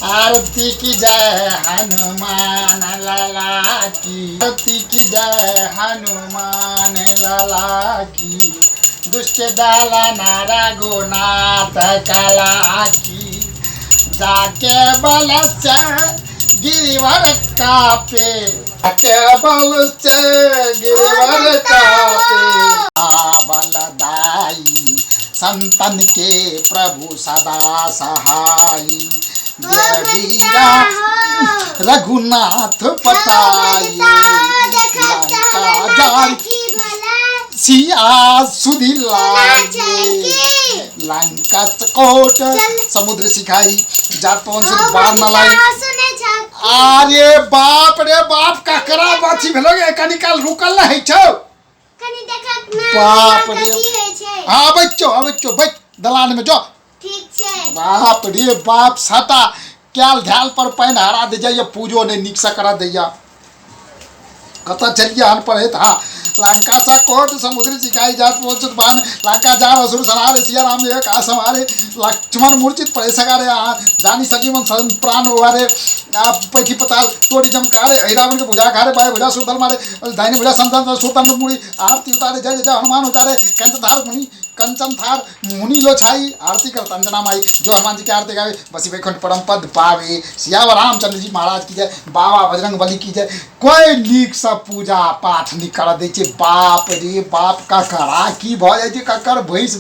आरती की जय हनुमान लाला की, आरती की जय हनुमान लाला की, दुष्ट डाला नारा रघुनाथ कला की, जाके बल से गिरिवर कापे, जाके बल से गिरिवर कापे, बलदाई संतन के प्रभु सदा सहाई, जय वीरा रघुनाथ पटाई, लंका जारी सिया सुधि लागे, लंका कोट समुद्र सिखाई, जात पवन सुत बार न लाई। अरे बाप रे बाप, ककरा बाथी भेलो गे? कनी काल रुकल न है छौ। कनी देखक ना। बाप माँ रे। के की होइ छै? हाँ, आबै छौ, आबै छौ, बैठ दलान में जो। ठीक छै। बाप रे बाप, सटा कैल ध्याल पर पानि हरा दे जाइए, पूजो नहि नीकसँ करा दैया। कतऽ चलिए हन पढ़ैत? हाँ, लंका सा कोट समुद्र सिखाई, जात पहुँचत बान, लंका जार असुर सनारे, सिया राम एक आस हमारे, लक्ष्मण मूर्छित पड़े सगारे, आ जानी सजीवन सन प्राण उबारे, आ पैठी पताल तोड़ी जमकारे, अहि रावण के भुजा खारे, बाएं भुजा सुतल मारे, दाहिने भुजा संतन सुतन मुड़ी, आरती उतारे, जय जय हनुमान उतारे, कंच धार मुनि कंचन थार मुनि लो छाई, आरती कर अंजना माई, जो हनुमान जी की आरती गावे बसी वैकुंठ परम पद पावे। सियावर रामचंद्र जी महाराज की जय, बाबा बजरंग बली की जय। कोई नीक से पूजा पाठ नहीं कर दै छै। बाप रे बाप, ककरा की भऽ जाइ छै, ककर भैंस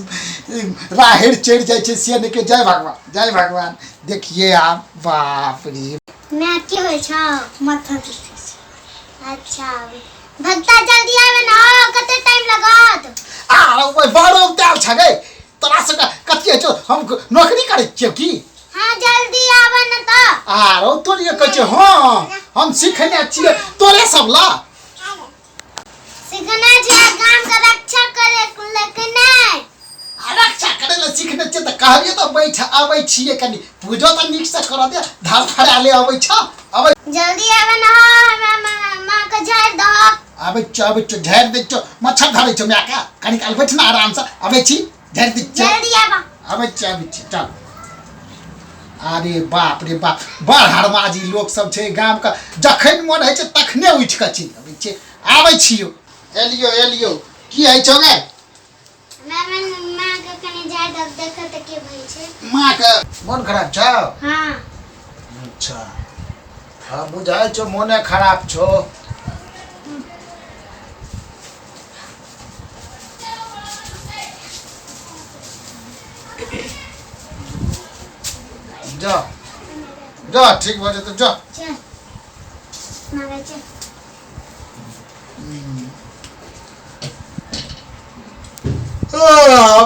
राहरि चढ़ि जाइ छै से नहि के। जय भगवान, जय भगवान। देखिए आप, बाप रे। मैं की होइ छौ? माथा दुखै छै। अच्छा भक्ता, जल्दी आबे ना, कते टाइम लागत? आ ओइ बड़ो दाल छ गै, तोरा सबके कथी होइ छौ? हम नौकरी करै छियौ की? हाँ, जल्दी आबे ना त। आरो तोरे कहै छै? हँ, हम सिखने छियै तोरे सब ला। सिखने छियै गाम के रक्षा करे लेकिन नहि। आ रक्षा करै लए सिखने छियै तऽ कहलियै तऽ बैठ, अबै छियै, कनि पूजो तऽ नीकसँ करऽ दे, धर फड़ा ले, अबै छ, अबै। जल्दी आबे ना, हमरा माँ के झाड़ि दहक। आबै छियौ, आबै छियौ, झाड़ि दै छियौ। मच्छर धरै छौ मायके, कनि काल बैठ ने आरामसँ, अबै छी, झाड़ि दै छियौ। जल्दी आबा। आबै छियौ, आबै छियौ, चल। अरे बाप रे बाप, बड़ हरमाजी लोक सब छै गामके, जखन मोन होइ छै तखने उठि कऽ चलि अबै छै। आबै छियौ, एलियौ, एलियौ। की होइ छौ गे? माँ के कनि झाड़ि दहक, देखऽ तऽ की होइ छै। माँके मोन खराब छौ? हाँ। अच्छा, हाँ, बुझाइ छौ मोने खराब छौ। जा जा, ठीक भऽ जेतौ, जा। चल माँ, चल।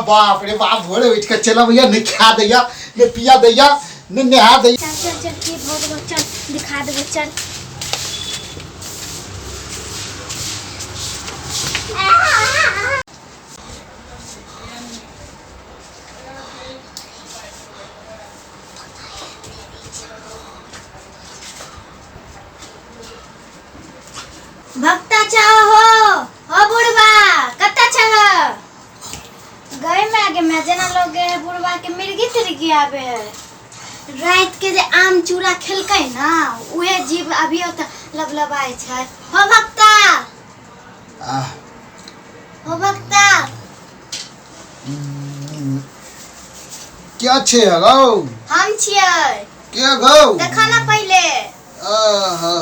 बाप रे बाप, भोरे उठि कऽ चलि अबैया, नहि खा दैया, नहि पिया दैया, नहि नहा दैया। चल चल चल, की भऽ गेलौ? चल दिखा देबो, चल। भक्ता चाह हो, हो बुढ़बा, कत्ता चाह गए? में आगे में जेना लोग गए है, बुढ़बा के मिर्गी तिर्गी आबे है। रात के जे आम चूड़ा खेलकै ना, उहे जीव अभी त लबलबाय छै। हो भक्ता। आह। हो भक्ता। क्या छै गौ? हम छियै। के गौ? देखा ना पहिले। आहा,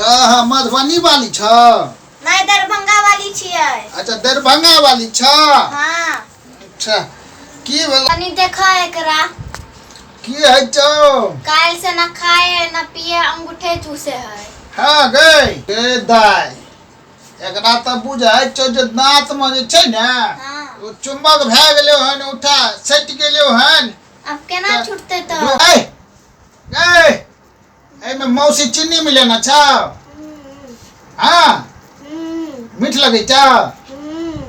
आहा, मधुबनी वाली छ? नहीं, दरभंगा वाली छियै। अच्छा, दरभंगा वाली छ? हाँ। अच्छा, की भेल? कनी देखा एकरा। की है छौ? काल्हि से ना खाए है ना पिए, अंगूठे चूसे है। हाँ गई गे दाइ, एकरा तऽ बुझाइ छौ जे दाँतमे जे छै ने, हाँ। ओ चुम्बक भए गेलै हन, उठा सटि गेलै हन। अब केना छूटते तऽ? ए ए, एहिमे मौसी चीनी मिलेना छौ? हाँ, मीठ लगै छौ?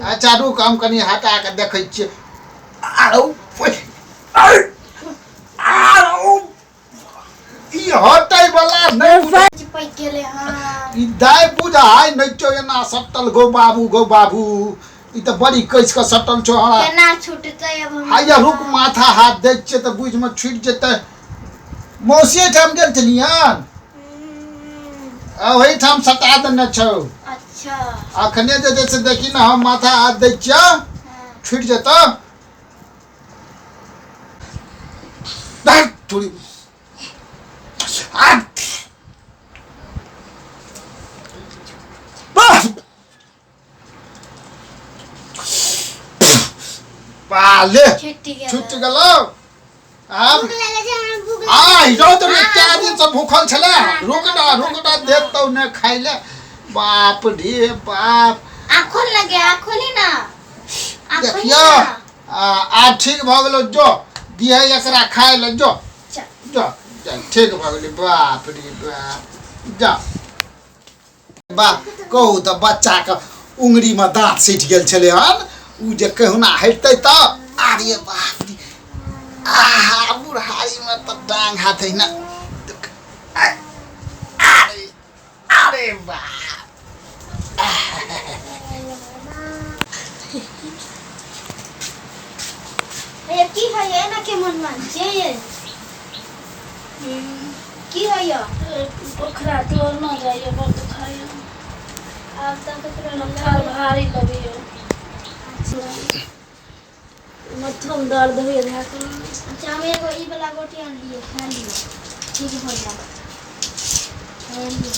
अच्छा रुक, हम कनि हटा कऽ देखै छियै। आरो आरो, ई हटै वाला नहि बुझाइ। चिपक गेलै। हाँ। ई दाइ बुझाइ नहि छौ एना सटल। गौ बाबू, गौ बाबू, ई तऽ बड़ी कसि कऽ सटल छौ हमरा। केना छूटतै अब हम? हैया रुक, माथा हाथ दै छियै तऽ बुझिमे छुटि जेतै। मौसी एहिठाम गेल छलियन आ ओहिठाम सटा देने छौ। अच्छा। अखने जे छै से देखी ने, हम माथा हाथ दै छियौ, छुटि जेतौ। धर, थोड़ी आ बस बाले छुटि गेल। छुटि गेलौ आब। भूख लागल छै हमरा, भूख आ लागल। रौ तऽ कए दिन से भूखल छलै। रुक ना, रुक ना, देतौ ने खाइ ले। बाप रे बाप। आँख खोल ना गे, आँख खोली ना, आँख खोली। देखियौ ना। आब ठीक भऽ गेलौ। जो दिहे एकरा खाइ ले, जो। चल। जो जा, ठीक भऽ गेलै। बाप रे बाप, जा बा। कहू तऽ बच्चाके उंगरीमे दाँत सटि गेल छलै हन, ओ जे कहुना हटतै तऽ। अरे बाप रे, आहा, बुढ़ारीमे तऽ टांग हाथ है ना। अरे अरे बाप। ये की है ये ना के मन मान छे ये की है ये? पोखरा तोड़ न जाइए, बड़ दुखाइए। आब तक ककरो माथा भारी लगैए, माथोमे दर्द होइए धए कऽ। अच्छा, हम एगो ई वाला गोटी आनलियै, खा लियौ, ठीक भऽ जायत। खा लियौ,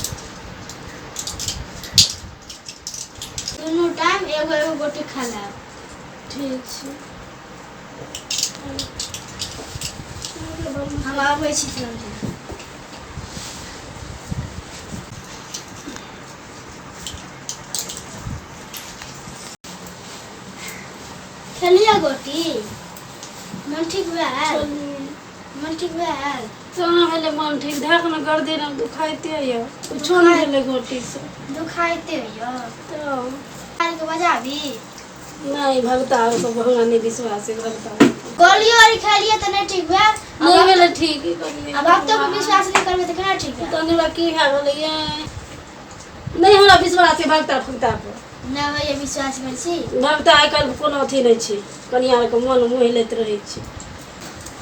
दुनू टाइम एगो एगो गोटी खा लेब। ठीक छै। हम आबै छी जल्दी। खेलियै गोटी, मन ठीक भेल? मन ठीक भेल? कहाँ भेलै मन ठीक? धए कऽ ने गर्दन दुखाइते यऽ, कुछो नहि भेलै गोटीसँ। दुखाइते यऽ? तऽ के बजाबी? नहि, भगता सब हमरा नहि विश्वास है भगता। गोलियो आर खेलियै तऽ नहि ठीक भेल? नहि भेलै ठीक, की करियै? आ भक्तो के विश्वास नहि करबै तऽ केना ठीक भेल? तहन हमरा की भए गेलै ये? नहि हमरा विश्वास है भगता फगता पर। नहि होइए विश्वास करै छी? भगता आइ काल्हि कोनो अथी नहि छै, कनिया आरके मन मोहि लैत रहै छै।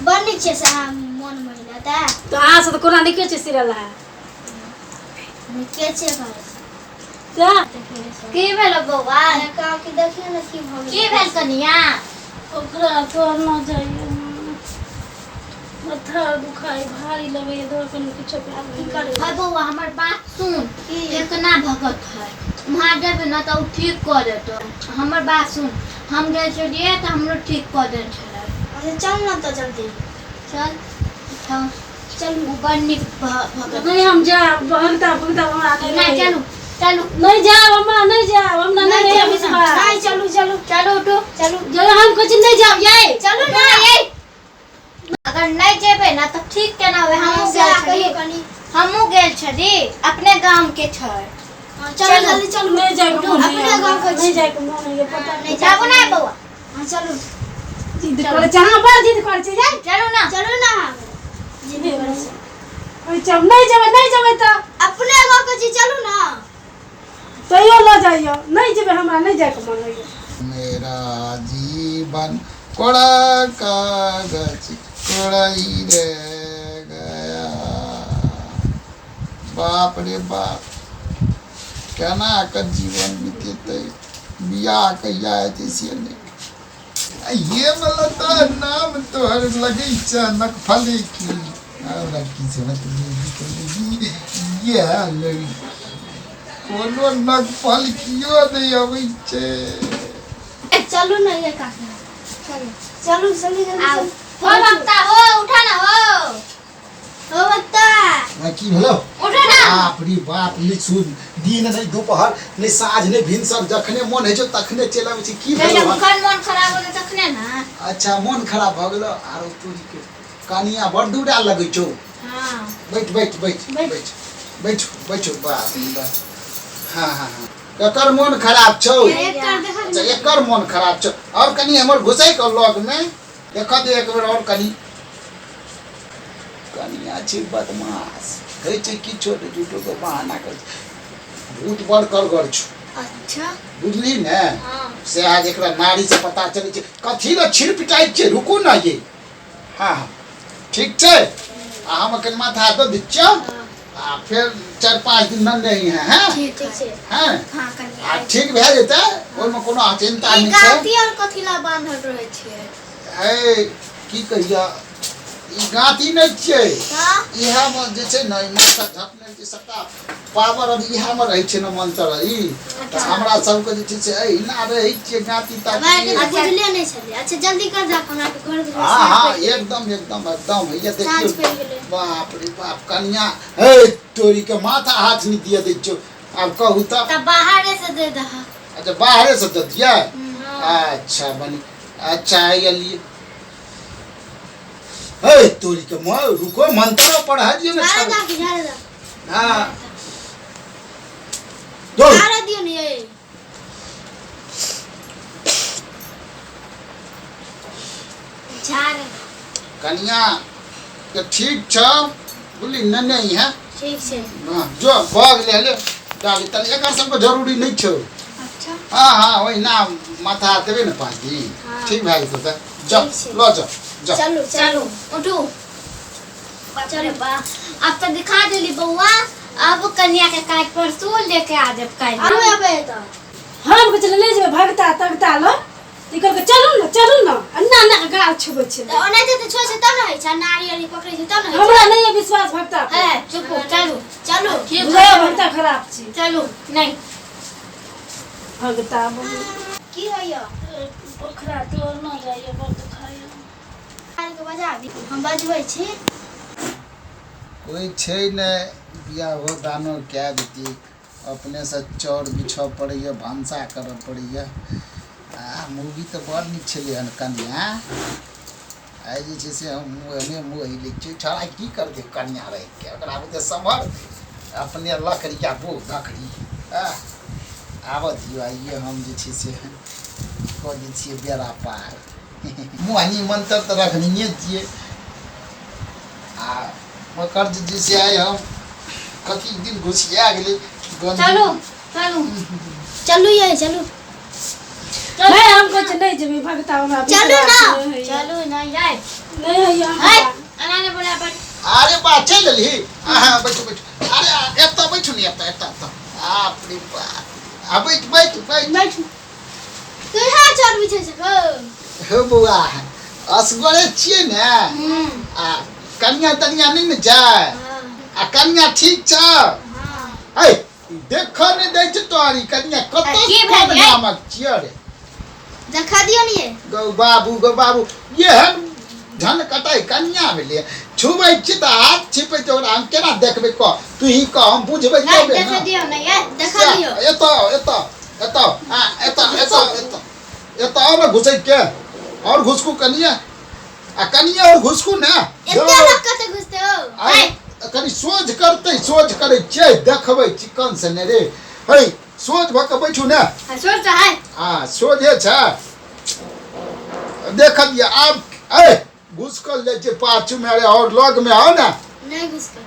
बड़ नीक छै से अहाँ मन मोहि लेतै। तऽ अहाँ सब तऽ कोना नीके छै सिरल है। नीके छै करै छी। तऽ की भेल बौआ? काकी, देखियौ ने की भऽ गेल। की भेल कनिया? ओकरा तोड़ न जाइए, माथा दुखाइ भारी लगैए, धऽ कऽ किछो। की करबै? है बौआ, हमर बात सुन। एकना भगत है, वहाँ जेबै ने तऽ ओ ठीक कऽ देतौ। हमर बात सुन, हम गेल छलियै तऽ हमरो ठीक कऽ देने छलै। अच्छा, चल ने तऽ जल्दी। चल, उठाउ। चलू। ओ बड़ नीक भगत। नहि, हम जायब भगता फगता हमरा नहि नहि रहैए। चलू, चलू। नहि जायब हमरा, नहि जायब हमरा, नहि रहैए चलू ना। विश्वास। नहि, चलू, चलू। चलू, उठू। चलू। जे हम कहै छी नहि जायब यै। चलू ना। नहि, यै, अगर नहि जेबै ने तऽ ठीक केना होबै? हमहूँ से गेल कहियो छली। कनी। हमहूँ गेल छली, अपने गाम के छै। हाँ, चलू जल्दी चलू। नहि जायके मोन होइए। अपने गाँव के नहि छी। जायके मोन होइए, पता नहि। जाबू ने बौआ। हाँ, चलू। जिद करै छै, अहाँ बड़ जिद करै छै यै। चलू ना। चलू ना, जिद करै छी। कहै छै हम नहि जेबै, नहि जेबै तऽ। अपने गाँव के छी, चलू ना। तैयो लऽ जाइयो, नहि जेबै, हमरा नहि जायके मोन होइए। मेरा जीवन कोड़ा कागज कोड़ाई रे गया। बाप रे बाप, केना के जीवन बीतेतै? बियाह कहिया हेतै से नहि। आ ये वाला तऽ नाम तोहर लगै छै नकफले की। हमरा की छै मतलब ये लड़की कोनो नकफल कियो नहि अबै छै। चलू ना ये काकी, चलू चलू चलू जल्दी। आउ। चलू। हो भक्ता हो, उठा ना हो। हो बत्ता। आ, की भेलो? उठो ना। बाप रे बाप, नहि सुन दिन, नहि दुपहर, नहि साँझ, नहि भिनसर, जखने मोन होइ छौ तखने चलि आबै छी। की भेलौ हन? जखन मोन खराब होतै तखने ने। अच्छा, मोन खराब भऽ गेलो। आरो तोरी के कनिया बड़ दूरा लगै छौ। हाँ। बैठ बैठ बैठ बैठ बैठ बैठ। बाप रे बाप। हाँ हाँ हाँ, ककर मोन खराब छौ? एकर देखा। अच्छा, एकर मोन खराब छौ। और कनि हमर घुसै के लग मे देख दे एक बेर। और कनि कनिया छै बदमाश, कहै छै किछो नहि, झूठो के बहाना करै छै। भूत बड़ करगर छौ। अच्छा। बुझली ने? हाँ। सएह जेकरा नारी से पता चलै छै। कथी लए छिड़ पिटाइ छै? रुकू ने ये। हाँ हाँ, ठीक छै। आ हम अखन माथा दऽ दै छियौ आ फेर 4-5 दिन नहि है हैं ठीक छै। हैं। हँ कनिया। आ ठीक भए जेतै, ओहिमे कोनो चिंता ई नहि छै। गाँती और कथी ला बांधल रहै छियै? है की कहिया, ई गाँती नहि छियै। तऽ इएहमे जे छै ने, ई माथा झपने छै सबटा पावर और इएहमे रहै छै ने मंत्र ई। तऽ हमरा सबके जे छै से एहिना रहै छियै गाँती हमरा ताँती। के तऽ बुझले नहि छलै। अच्छा जल्दी कर दऽ, हमरा के घर हाँ हाँ, एकदम एकदम एकदम। हैया साँझ देखियौ। पड़ि गेलै। बाप रे बाप, कनिया हे तोरी के माथा हाथ नहि दिअ दै छौ। आब कहू तऽ। तऽ बाहरे से दे दह। अच्छा बाहरे से दऽ दिअ। अच्छा बनी, अच्छा हैया लिए। हे तोरी के रुको, मंत्रो पढ़ा दियौ ने। झाड़ छाड़ू। दऽ, झाड़ दऽ। हाँ दो। झाड़ दियौ ने ये। झाड़। कनिया के ठीक छौ बुझली ने? नहीं है। ठीक छै। हाँ, जो भऽ गेलै ले डाली तनी, एकर सबके जरूरी नहि छौ। अच्छा। हाँ हाँ, ओहिना माथा देबै ने 5 दिन। हाँ। ठीक भए जेतौ तऽ जा। ठीक छै। लऽ जाओ, जा। चलू चलू उठू। बाप रे बाप, अब तऽ दिखा देली बौआ। अब कन्या के काज परसू लेके आ जाब काल्हि। आरो अबै तऽ हम कहै छलै ले जेबै भगता तगता लऽ, तऽ ई कहलकै चलू ने चलू ने, अन्ना अन्ना के गाल छुबै तऽ छलै। ओनाहिते तऽ छोड़ै छै तब ने होइ छै, नारियल पकड़ै छै तब ने होइ हमरा नहि यऽ विश्वास भगता पर। है चुप हो, चलू। चलू। ठीक बुझाइए है। भगता खराब छै। चलू नहीं। भगता बहुत। की होइया? पोखरा तोड़ न जाइए, बड़ दुखाइए। के बजाबी, हम बजबै छी। कोइ छै नहि बियाहो दानो कए देती, अपनेसँ चाउर बिछऽ पड़ैए, भनसा करऽ पड़ैए। आ मूवी तऽ बड़ नीक छलै हन कनिया। आइ जे छै से हम ओहने मोहि लै छियै। छौड़ा की करतै कनिया रहिके? ओकरा बुते सम्हरतै? अपने लकड़िया बो धकड़ी। आ आबऽ दियौ, आइए हम जे छै से कऽ दै छियै बेड़ा पार। मोहनी मंत्र तऽ रखनहिए छियै आ ओकर जे छै से आइ हम कथी दिन घुसिया गेलै गंजी। चलू चलू। चलू ये, चलू। नहि, हम कहै छियै नहि जेबै भगता, हमरा चलू विश्वास ने। नहि होइए। चलू नहीं जाए। नहि होइए है हमरा। अना ने बोला पर। अरे बा, चलि एलही? अहाँ बैठू बैठू। अरे एतऽ बैठू ने, एतऽ एतऽ एतऽ। बाप रे बाप, आ बैठ बैठ बैठ। बैठू। तू यहाँ चल बिछै छै। हे बौआ, असगरे छियै ने आ कनिया तनिया नहि ने जाय? आ कनिया ठीक छ? ऐ देखऽ नहि दै छै तोहरी कनिया कतऽ। आ, की कोन भेलै? गामक छियै रे? देखा दियौ ने ये। गौ बाबू, गौ बाबू, एहन धन कटाइ कनिया भेलै, छुबै छी तऽ हाथ छिपै छै। ओकरा हम केना देखबै? कह, तू ही कह, हम बुझबै नहीं। तबे देखा ने। दियो नहीं है। देखा दियौ। एतऽ एतऽ एतऽ आ एतऽ एतऽ एतऽ एतऽ आउ ने घुसै के। और घुसकू कनिया, आ कनिया और घुसकू ने। एते लोग कते घुसते हो? आइ कनि सोझ करतै, सोझ करै छियै, देखबै चिकन से ने रे। है सोझ भऽ कऽ बैठू ने। सोच तो है। आ सोझे छै, देख दिअ आब। ऐ घुसकल जाइ छै पाछूमे। अरे और लगमे आउ ने। नहि घुसते।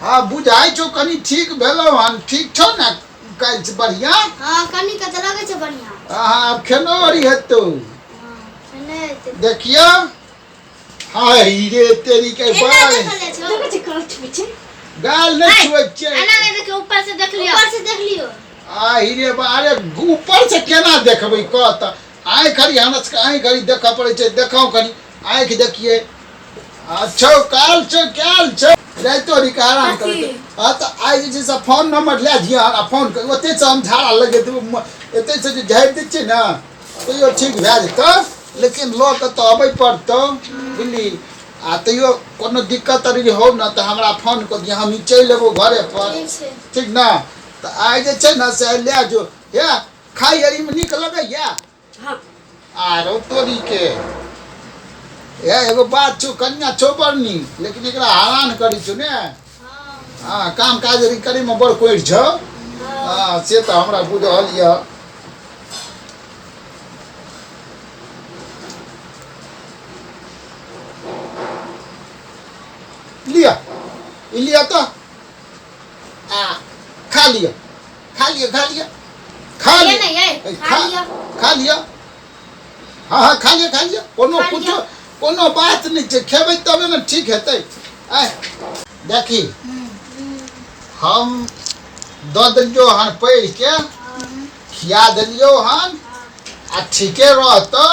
हँ, बुझाइ छौ कनि ठीक भेलौ हन? ठीक छौ ने काल्हि से बढ़िआँ? हँ, कनि के तऽ लगै छै बढ़िआँ। हँ, आब खेनो अरी हेतौ? हँ, नहि हेतै। देखियौ, हाय रे तेरी के। एना बाय। देखल जाइ छौ। देखै छी गाल छुबै छै। गाल नहि छुबै छियै। अना ने देखियो, ऊपर से देख लियो। ऊपर से देख लियौ। आ रे बा, अरे ऊपर से केना देखबै कह तऽ? आँखि खरी, हमरा सबके आँखि खरी देखऽ पड़ै छै। देखाउ कनि आँखि, देखियै। अच्छा काल छौ, काल छौ, राइतो रिका आराम करैत। हँ तऽ आइ जे छै से फोन नंबर लए दिअ आ फोन कर। ओतहिसँ हम झाड़ा लगेतै, एतहिसँ जे झाड़ि दै छियै ने तैयो ठीक भए जेतौ, लेकिन लऽ कऽ तऽ अबै पड़तौ, बुझली? आ तैयो कोनो दिक्कत अगर हो ने तऽ हमरा फोन कऽ दिअ, हम ई चलि अयबौ घरे पर। ठीक छै। ठीक ने? तऽ आइ जे छै ने से आइ लए जो। हे, खाइ अरीमे नीक लगैया? हँ। आरो तोरी के, हे एगो बात छौ, कनिया छौ बड़ नीक, लेकिन एकरा हरान करै छौ ने। हँ, काम काज अरी करैमे बड़ कोरि छौ। हँ, से तऽ हमरा बुझल यऽ। लिअ, ई लिअ तऽ आ खा लिअ, खा लिअ, खा लिअ, खा ये लिअ। नहीं ये। ए, खा लिअ। खा लिअ, हाँ हाँ, खा लिअ, खा लिअ। कोनो खा लिअ। कुछो कोनो बात नहि छै, खेबै तबे ने ठीक हेतै। आँय देखी, हम दऽ देलियौ हन पढ़ि के, खिया देलियौ हन आ ठीके रहतौ।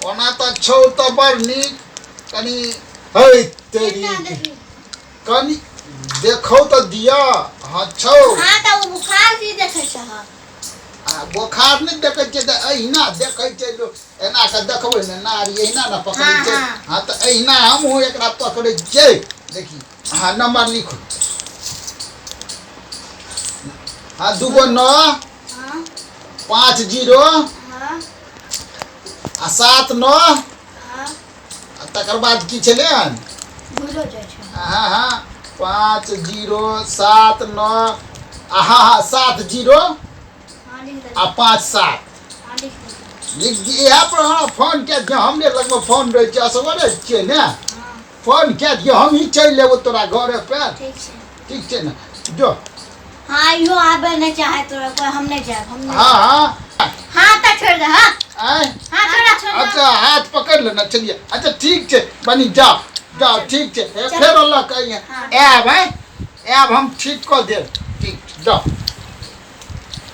ओना तऽ छौ तऽ बड़ नीक, कनि है तेरी कनि देखौ तऽ दिअ। हँ छौ। हाँ तऽ ओ बुखार की देखै छह? आ बोखार नहि देखै छियै तऽ एहिना देखै छै लोक, एना कऽ देखबै ने, नारी एहिना ने पकड़ै हाँ, छै। हाँ। हँ तऽ एहिना हमहूँ एकरा पकड़ै छियै। देखी, हँ नंबर लिखू। हँ 2 गो 9 हाँ 5 0 हाँ आ 7 9 हाँ आ तकर बाद की छलै हन? भूलो जाइ छै। हँ हँ 5 0 7 9 आ हँ हँ 7 0 हाँ लिख आ देलियै। 5 7 हाँ लिख देलियै। लिख दियै। इएह पर हमरा फोन कए दिअ, हमरे लगमे फोन रहै छै, असगरे छियै ने। हाँ फोन कए दिअ, हमही चलि एबो तोरा घरे पर। ठीक छै। ठीक छै ने, जो। हाँ इहो आबे नहीं चाहे तोरा कोई, हम नहीं जाए, हम नहीं। हाँ हाँ हाँ तऽ छोड़ि दे। हाँ आँय हाँ छोड़ा छोड़। अच्छा हाथ पकड़ लेना, चलिए। अच्छा ठीक छै बनी, जाओ जाओ, ठीक छै। हे, फेर लऽ कऽ अइहे। आयब आँय, आयब, हम ठीक कऽ देब। ठीक, जाओ।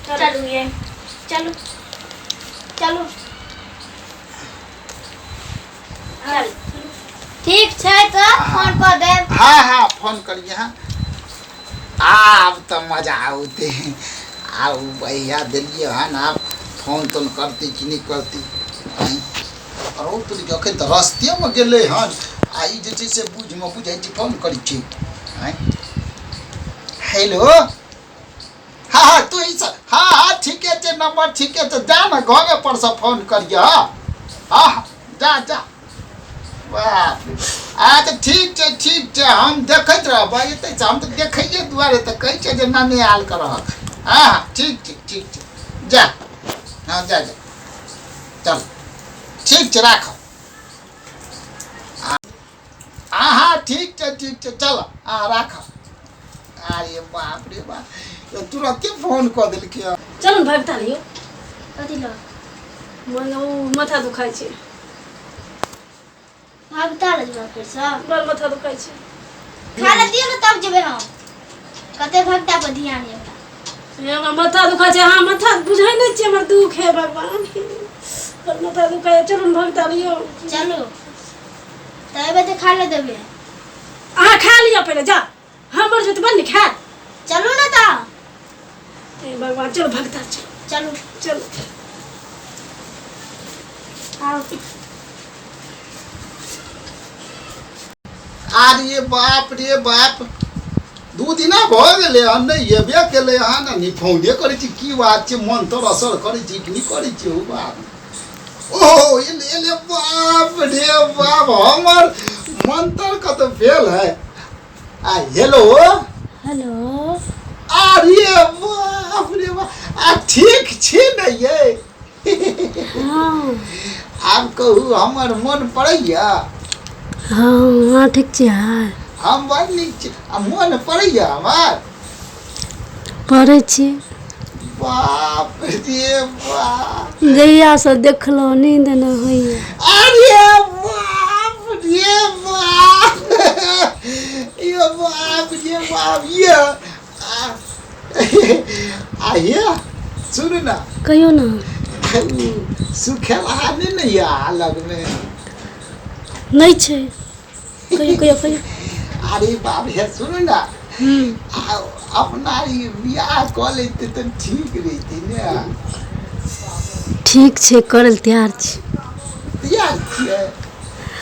चलू ये, चलू चलू चल ठीक छै तऽ फोन कऽ देब। हाँ हाँ फोन करिए। हाँ आब तऽ मजा औते। आब भैया देलियै हन, आब फोन तोन करती कि नहि करती? अरो तोरी, अखन तऽ रस्तेमे गेलै हन आ ई जे छै से बुझमे बुझै छै फोन करै छै। आँय हेलो, हाँ हाँ तू ही हाँ हाँ ठीके छै, नंबर ठीके छै, जा ने घरे पर से फोन करिए। हाँ हाँ जा जा। बाप रे, अच्छा ठीक छै ठीक छै, हम देखैत रहबै एतै से, हम तऽ देखैए दुआरे तऽ कहै छियै जे नानी आयल करहक। हाँ हाँ ठीक छै ठीक छै, जा। हाँ जा जा, चल ठीक छै, राख। हाँ हाँ ठीक छै ठीक छै, चल। हाँ राख। अरे बाप रे बाप, ई तुरन्ते फोन कऽ देलकै हन। चलू ने भगता लियौ। कथी लऽ? मन ओ माथा दुखाइ छै। भगता लऽ जेबै फेरसँ? बड़ माथा दुखाइ छै। खा लेतियै ने तब जेबै हम। कते भगता पर ध्यान यऽ हमरा। हे, हमरा माथा दुखाइ छै। अहाँ माथा बुझै नहि छियै हमर दुख। हे भगवान, बड़ माथा दुखाइ। चलू ने भगता लियौ। चलू तऽ एबै तऽ खा ले देबै। अहाँ खा लिअ पहिले, जा हमर जेतै बड़ ने खायत। चलू ने तऽ। हे भगवान, चलू भगता, चलू। चलू। चलू। आउ। अरे बाप रे बाप, 2 दिना भऽ गेलै हन, नहि एबे केलै हन आ नहि फोने करै छी। की बात छै? मन तर असर करै छी कि नहि करै छी? हौ बाप, ओहो एले एले। बाप रे बाप, हमर मंतर कतऽ भेल है? आ हेलो। हेलो। अरे बाप रे बाप, आ ठीक छी ने ये? हँ। आब कहू, हमर मन पड़ैया? हँ अहाँ ठीक छियै? हम बड़ नीक छी। आ मन पड़ैया हमर? पढ़ै छी। बाप रे बाप, जहियासँ देखलहुँ नींद नहि होइए। अरे बाप रे बाप, ये बाप रे बाप, ये आ आ ये सुनू ने। कहियौ ने। सुखेलहा नहि ने यऽ लगमे? नहि छै। कहियो कहियो कहियो। अरे बाप हे, सुनू ने। हूँ। आ अपना ई बियाह कऽ लेते तऽ ठीक रहितै ने। ठीक छै, करै लए तैयार छी। तैयार छियै?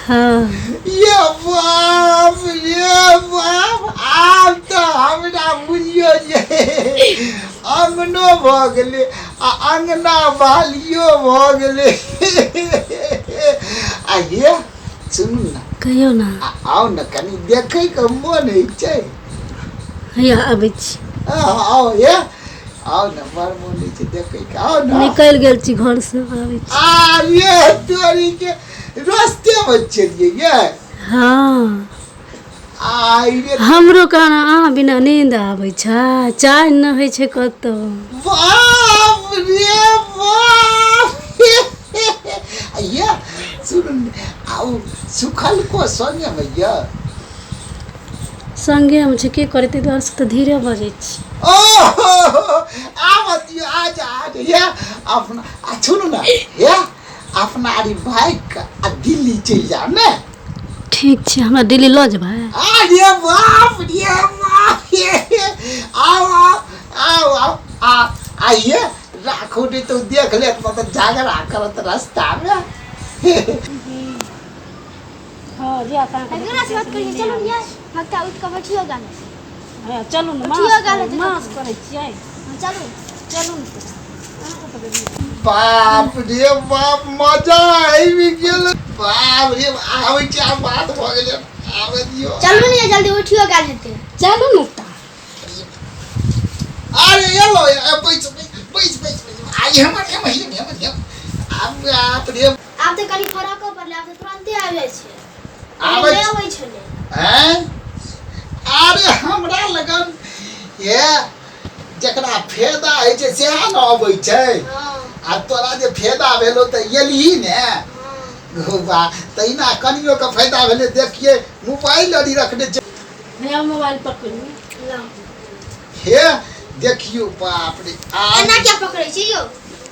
हँ। ये बाप रे बाप, आब तऽ हमरा बुझियौ जे अङ्गनो भऽ गेलै आ अङ्गना बालियो भऽ गेलै। आ ये सुनू ने। कहियौ ने। आ आउ ने, कनि देखैके मोन होइ छै। हैया आबै छी। आउ ये, आउ ने, बड़ मोन होइ छै देखैके, आउ ने। निकलि गेल छी घरसँ, आबै छी। आ ये तोरी के, रस्तेमे चलियै ये? हँ। आ रे हमरो कहना अहाँ बिना नींद आबै छै, चाय नहि होइ छै कतहु। बाप रे बाप, ये सुन आ आ उ सुखल को संगे में ये संगे हम छै के करे ताहि दुआरे से तऽ धीरे बजै छी। ओ आब दियौ आ जा आ जा ये अपना आ सुनू ने ये अपना अरी बाइक आ दिल्ली चलि जायब ने। ठीक छै, हमरा दिल्ली लऽ जेबै? अरे बाप रे बाप रे, आओ आओ आओ आओ आ आइए राखू नहीं तो देख लेत मतलब झगड़ा करत रास्ता में। हँ जा अहाँके केकरा से बात करिए? चलू ये भक्ता उठ के बैठियो गाने। हँ चलू ने, उठियो मास गाल हेतै। मास करै छियै। हाँ, चलू चलू ने तऽ। अहाँ कतऽ गेलियै? बाप रे बाप, मजा आबि गेल। बाप रे आबै छै, आब बात भऽ गेलै, आबै दियौ। चलू ने जल्दी उठियो गाल हेतै। चलू ने तऽ। अरे एलो बैस बैस बैस बैस बैस, आइ हमर हेम हेम हेम हेम आब बाप रे। आब तऽ कनि फरको पड़लै, आब तऽ तुरन्ते आबि जाइ छै। आबै नहि अबै छलै। हैं? अरे हमरा लगन ये जकरा फायदा होइ छै सएह ने अबै छै। हँ। आ तोरा जे फायदा भेलो तऽ एलही ने। हँ। वाह, तहिना कनियोके फायदा भेलै। देखिए मोबाइल अरी रखने छै। भैया मोबाइल पकड़ू। लाउ। हे देखियौ बाप रे आ एना किया पकड़ै छी यौ?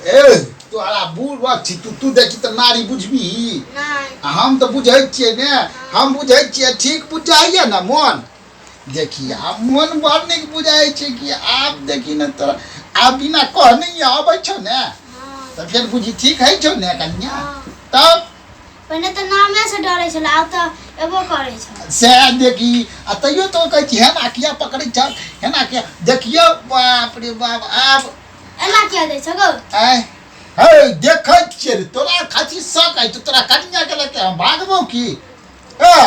ए तोरा बूढ़ छी तू, तू देखी तऽ नारी बुझबी? नहि। आ हम तऽ बुझै छियै ने, हम बुझै छियै। ठीक बुझाइए ने मोन? देखी आब मोन बड़ नीक बुझाइ छै कि आब देखी ने तोरा आब बिना कहने अबै छौ ने। हँ। तऽ फेर बुझी ठीक हइ छौ ने कनिया? हँ। तब पहिने तऽ नामे से डरै छलै, आब तऽ एबो करै छै। सएह देखी, आ तैयो तो कहै छी हेना किया पकड़ै छ, हेना किया। देखियौ बाप रे बाप आब एना किया दै छ गौ? आँय हे देखै छियै रे, तोरा खातिर शक हइ तऽ तोरा कनिया के लऽ के हम भागबौ की? ए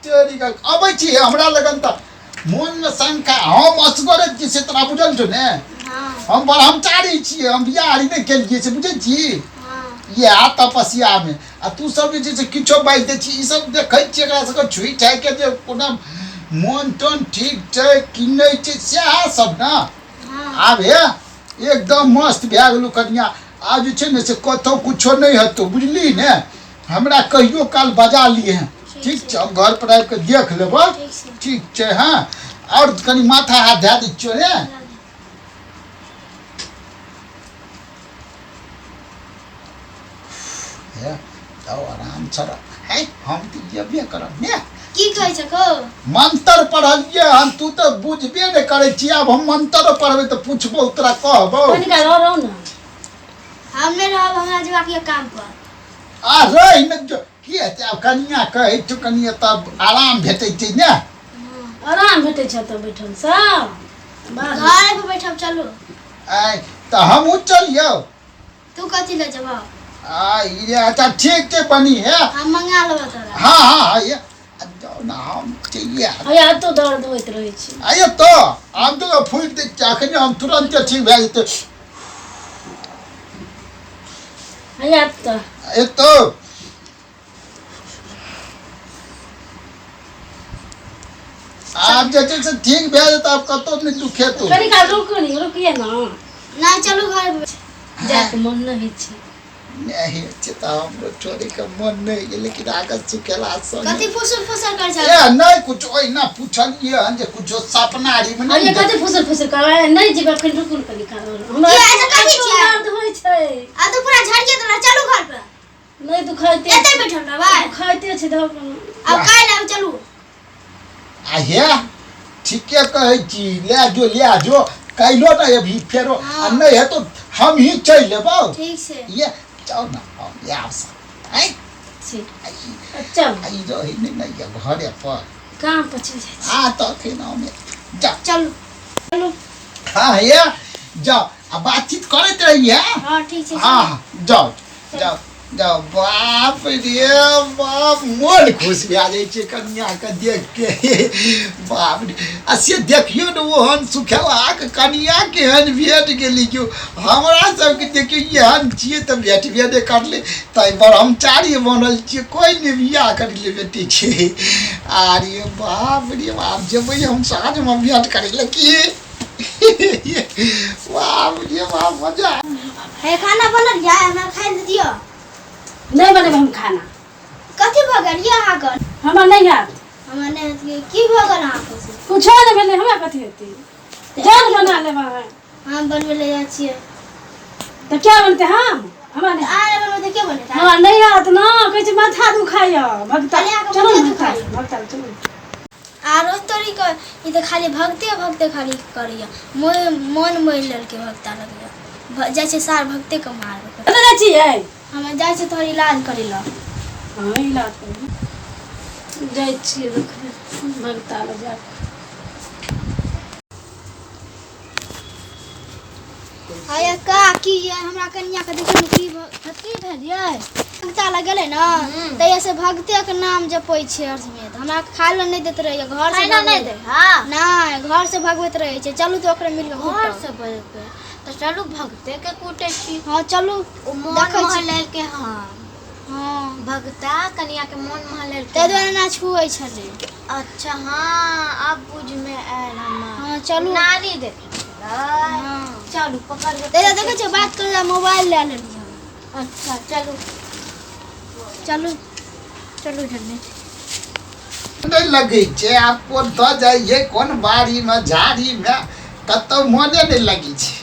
तेरी का अबै छी हमरा लगन तऽ मोनमे शंका। हम असगरे छियै से तोरा बुझल छौ ने? हँ। हम ब्रह्मचारी छियै, हम बियाह आरी नहि केलियै से बुझै छी? हँ। इएह तपस्यामे आ तू सब जे छै से किछो बाजि दै छी। ई सब देखै छियै एकरा सबके छुइ छाइके जे कोनो मोन तोन ठीक छै कि नहि छै, सएह सब ने। हँ। आब हे एकदम मस्त भए गेलौ कनिया। आब जे छै ने से कतहु कुछो नहि हेतौ, बुझली ने? हमरा कहियो काल बजा लिहे। ठीक छै, हम घर पर आबि कऽ देख लेबौ। ठीक छै। ठीक छै। हँ, आओर कनि माथा हाथ धए दै छियौ ने। हे जाओ आराम से रह। है हम तऽ जेबे करब ने। की कहै छ गौ? मंत्र पढ़लियै हन, तू तऽ बुझबे नहि करै छी। आब हम मंत्र पढ़बै तऽ पुछबौ तोरा, कहबौ। कनि काल रहू ने। हम नहि रहब, हमरा जेबाक यऽ काम पर। आ रहि ने जो, की हेतै आब? कनिया कहै छौ कनि एतऽ आराम भेटै छै ने। आराम भेटै छै तऽ बैठल सब घर पर बैठब, चलू। आय तऽ हमहूँ चलियौ। तू कथी लए जेबह? आ ई रे, अच्छा ठीक छै बनी हे। हम मंगा लेबऽ तोरा। हाँ हाँ हाँ, ये आ जाउ ने, हम चलिए। हैया एतो दर्द होइत रहै छै। आइए तो हम तो फूकि दै छियै अखने, हम तुरन्ते ठीक भए जेतै। हैया तऽ एतो आब जे छै से ठीक भए जेतै, आब कतहु नहि दुखेतौ। कनि काल रुकू ने, रुकिए ने। नहि, चलू घर पर। जायके मन नहि होइ छै। नहि छै तऽ हमरो छोड़ैके मन नहि होइए, लेकिन आगत सुखेला कथी फुसुर फुसुर करै छ? ए नहि कुछो, ओहिना पुछलियै हन जे कुछो सपना आरीमे अरे नहि। कथी फुसुर फुसुर करबै? नहि जेबै एखन, रुकू ने कनि काल। हमरा किया, ऐसे कथी एतो छियै? दर्द होइ छै। आ तू पूरा झड़िए देला। चलू घर पर। नहि दुखाइते। एते बैठल रहबै? दुखाइते छै धऽ। आब काल्हि आब, चलू। आ हे ठीके कहै छी, लए जो लए जो, काल्हिो ने अभी फेरो आ नहि हेतौ हम ही चलि लेबौ। ठीक छै। ये जाउ ने, हम आयब सब आँय। ठीक, चल। ई रहै नहि ने ये घरे पर। काम पर चलि जाइ छी। आ तखन हम जा। चलू चलू। हाँ ये जाओ, आ बातचीत करैत रहिए। हाँ ठीक छै। हाँ हाँ, जाओ जाओ जाओ। बाप रे बाप, मोन खुश भए जाइ छै कनियाके देख के। बाप रे, आ से देखियौ ने ओहन सुखेलाक कनिया केहन भेट गेली। क्यों हमरा सबके देखियौ एहन छियै तऽ भेटबे नहि करलै, ताहि ब्रह्मचारी बनल छियै, कोइ नहि बियाह करि ले बेटी छै। अरे बाप रे बाप, जेबै हम साँझमे भेँट करै लए की। बाप रे बाप, मजा। हे खाना बनल या? हमरा खाइ लए दिअ। नहि बनेबै हम खाना। कथी भऽ गेल ये अहाँके? हमरा नहि हैत। हमरा नहि हैत। की भऽ गेल अहाँके से? कुछो नहि भेलै, हमरा कथी हेतै? जान बना लेब अहाँ। हम बनबै लए जाइ छियै। तऽ क्या बनतै? हम हमरा नहि। अहाँ नहि बनबै तऽ के बनेतै? हमरा नहि हैत ने, कहै छै माथा दुखाइए। भगता खाली अहाँके चलू ने। माथा भगता दुखाइए। भगता चलू। आरो तोरी के ई तऽ खाली भगते भगते खाली करैया, मोन मोहि लेलकै भगता लगैया। जाइ छै सार भगते के मारबै। कतऽ जाइ छियै? हम जाइ छियै तोहर इलाज करै लए। हँ, इलाज करै जाइ छियै, देखबै भगता लग जा कऽ। हाय का की ये हमरा कनिया के देखियौ ने की की भेल ये? भगता लग गेलै ने तहिया से भगते के नाम जपै छै अर्थ में, तऽ हमरा खाय लए नहि दैत रहैया घर से। खाना नहि दे? हाँ। नहि, घर से भगबैत रहै छै। चलू तऽ ओकरे मिल कऽ घर कुटब। से बजबै तऽ चलू भगते के कूटे छी। हँ चलू। ओ मोन देखै छी। महलेलकै हँ। हँ। भगता कनिया के मोन महलेलकै। ताहि दुआरे ना छुए छलै। अच्छा हाँ, अब बुझ में आयल हमरा। हँ चलू। नारी देखे छलै। हँ। चलू पकड़ के। ताहि देखै छियै बात करै लए मोबाइल लए लेलियै हम। अच्छा चलू। चलू। चलू जल्दी। नहि लगै छै आब। कोन दऽ जाइए, कोन बाड़ीमे झाड़ीमे, कतहु मोने नहि लगै छै।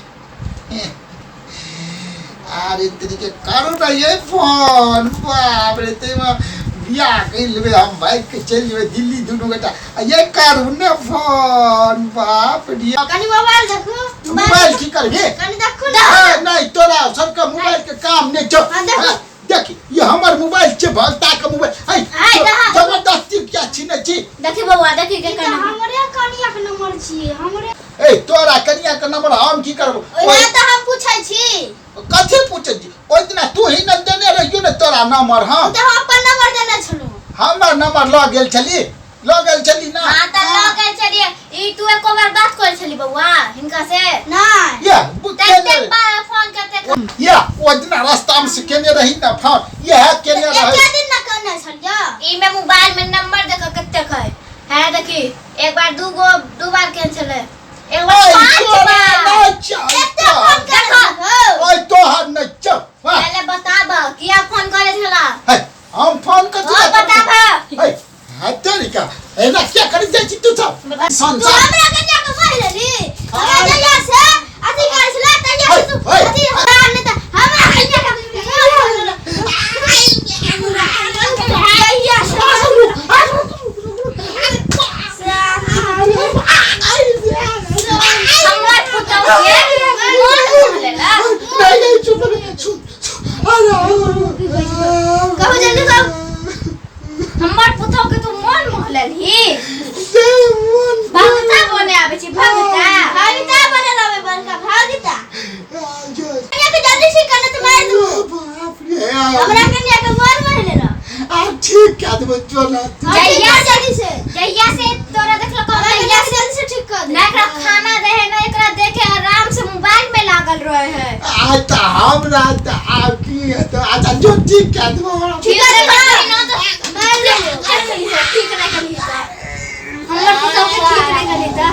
अरे तरीके करू ने ये फोन। बाप रे, ताहिमे बियाह करि लेबै हम, भागि कऽ चलि जेबै दिल्ली दुनू गोटा। आ ये करू ने फोन, बाप रे। कनि मोबाइल देखू। मोबाइल की करबे? कनि देखू ने। ए, नहि, तोरा सबके मोबाइल के काम नहि छौ। हाँ, देखू। हाँ, देख, ये हमर मोबाइल छै, भलता के मोबाइल है। हाय, दहा। जबरदस्ती क्या छीने छी? देखी बौआ, देखी के ई तऽ कना। हमरे कनिया के नंबर छियै, हमरे। ए, तोरा कनिया के नंबर हम की करबो? ओहि तऽ हम पूछै छी। कथी पूछै छी? ओहि दिना तू ही ने देने रहियो ने तोरा नंबर। हाँ। तऽ हम अपन नंबर देने छलहुँ। हमर नंबर लऽ गेल छली, लऽ गेल छली ना? हाँ तऽ लऽ गेल छलियै। ई तू एको बार बात करै छली बौआ हिनका से? नहि। ये तते केने बार फोन करते। ये ओहि दिना रास्ता में से केने रही ना फोन, इएह केने रही। एके दिन ने कहने छलियै। ई में मोबाइल में नंबर देख कतेक है। है देखी, एक बार दू गो, दू बार केने छलै, एक बार ओइ, पाँच तोरा बार। नहि चाही। एते फोन देखो। करै। ओइ तोहर नहि छौ। वाह। पहले बताब किया फोन करे छला? है, हम फोन कथी हाँ लए करबै? बताब। है, हतेरिका एना किया करै जाइ छी तू सब? तू संसार हमरा कनिया के मारि लेली। हमरा जहिया से अथी करै छलै तहिया से तू है, अथी हमरा नहि तऽ हमरा कनिया के जहिया से हमर पुतहु के मोन महलेला। नहीं नहीं, चुप रह, सुन सुन। अरे कहू जल्दी कहू। हमर पुतहु के तू मोन महलेलही? दे मन। भगता बने आबै छी भगता। भागिता बने लबै बड़का भागिता। कनिया के जल्दी ठीक करने तऽ मारि दू। बाप रे। हमरा कनिया के मोन मारि लेला। आ ठीक कए देबै, चल। जहिया जल्दी से। जहिया से तोरा देखलको हमरा तहिया कनिया के से जल्दी से ठीक कर दे। ना एकरा खाना दे है ना एकरा देखे, आराम से मोबाइल में लागल रहे है। आ तऽ हमरा तऽ आब की हेतै? अच्छा जो, ठीक कए देबै हमरा। ठीक कर दे। नहीं ना तो मारि देबो। ठीक नहीं करही तऽ, हमर पुतहु के ठीक नहीं करही तऽ,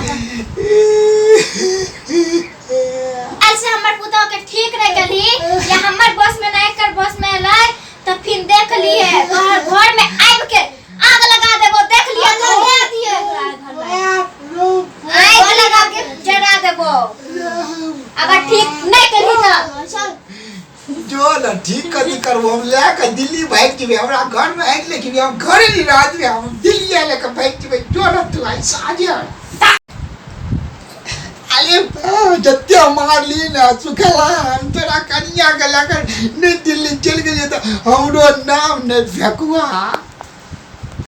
ऐसे हमर पुतहु के ठीक नहीं करही या हमर बस में ना एकर बस में एलै तऽ फिर देख लिए तोहर घर में आबि के आग लगा देबो, देख लिए तू। लगा दिए एकरा घर में। आग लगा के जरा देबो अगर ठीक नहीं करही तऽ। चल। जो न, ठीक कथी करबो? हम लए कऽ दिल्ली भागि जेबै। हमरा घरमे आगि लागि जेबै, हम घरे नहि रह जेबै, हम दिल्ली लए कऽ भागि जेबै। जो न तू, आइ साँझे। अरे जते मारली ने सुखला, हम तोरा कनिया के लए कऽ नहि दिल्ली चलि गेलियै तऽ हमरो नाम नहि फेकुआ।